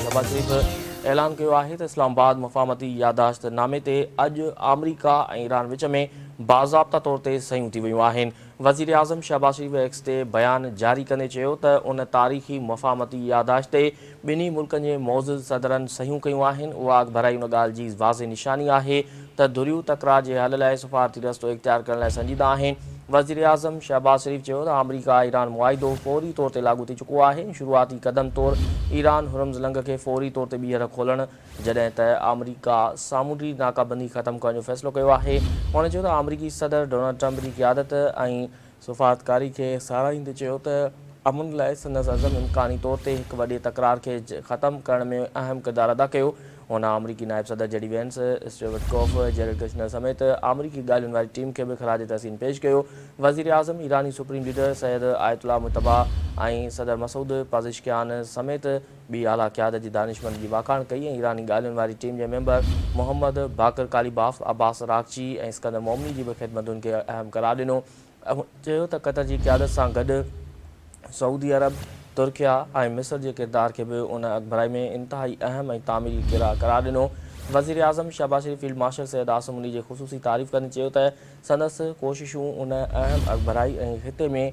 شهباز شريف اعلان ڪيو آهي ته اسلام آباد مفاهمتي يادداشت نامي تي اڄ آمريڪا ۽ ايران وچ ۾ باضابطا طور تي صحيحون ٿي ويون آهن. وزيراعظم شهباز شريف ايڪس تي بيان جاري ڪندي چيو ته ان تاريخي مفاهمتي يادداشت تي ٻنهي ملڪن جي معزز صدرن صحيحون ڪيون آهن، اها اڳڀرائي ان ڳالهه جي واضح نشاني آهي ته ڌريون تڪرار جي حل لاء سفارتي رستو اختيار ڪرڻ لاء سنجيده آهن. وزيراعظم شهباز شريف چيو ته آمريڪا ايران معاهدو فوري طور تي لاڳو ٿي چڪو آهي ۽ شروعاتي قدم طور ايران هرمز لنگهه کي فوري طور تي ٻيهر کولڻ جڏهن ته آمريڪا سامونڊي ناڪابندي ختم ڪرڻ جو فيصلو ڪيو آهي. هن چيو ته آمريڪي صدر ڊونلڊ ٽرمپ جي قيادت ۽ سفارتڪاري کي ساراهيندي چيو ته امن لاء سندس عزم امڪاني طور تي هڪ وڏي تڪرار کي ختم ڪرڻ ۾ اهم ڪردار ادا ڪيو. هن آمريڪي نائب صدر J D Vance, Steve Witkoff, Jared Kushner سميت آمريڪي ڳالهين واري ٽيم کي به خراج تحسين پيش ڪيو. وزيراعظم ايراني سپريم ليڊر سيد آيت الله مجتبيٰ ۽ صدر مسعود پزشڪيان سميت ٻي اعليٰ قيادت جي دانشمندي جي واکاڻ ڪئي ۽ ايراني ڳالهين واري ٽيم جي member Mohammad Bagher Ghalibaf, Abbas Araghchi ۽ Iskander Momeni جي به خدمتن کي اهم قرار ڏنو. هن چيو ته قطر جي قيادت سان گڏ سعودي عرب، ترڪيه ۽ مصر جي ڪردار کي به ان اڳڀرائي ۾ انتهائي اهم ۽ تعميري قرار ڏنو. وزيراعظم شهباز شريف فيلڊ مارشل سيد عاصم منير جي خصوصي تعريف ڪندي چيو ته سندس ڪوششون ان اهم اڳڀرائي ۽ خطي ۾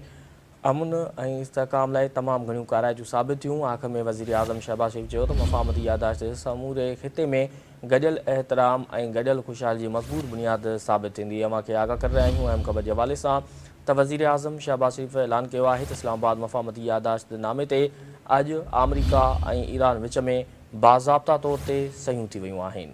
امن ۽ استحڪام لاء تمام گهڻيون ڪارائتيون ثابت ٿيون. آخر ۾ وزيراعظم شهباز شريف چيو ته مفاهمتي يادداشت سموري خطي ۾ گڏيل احترام ۽ گڏيل خوشحالي جي مضبوط بنياد ثابت ٿيندي. اوهان کي آگاهه ڪري رهيا آهيون اهم خبر جي حوالي سان ته وزيراعظم شهباز شريف اعلان ڪيو آهي ته اسلام آباد مفاهمتي يادداشت نامي تي اڄ آمريڪا ۽ ايران وچ ۾ باضابطا طور تي صحيحون ٿي ويون آهن.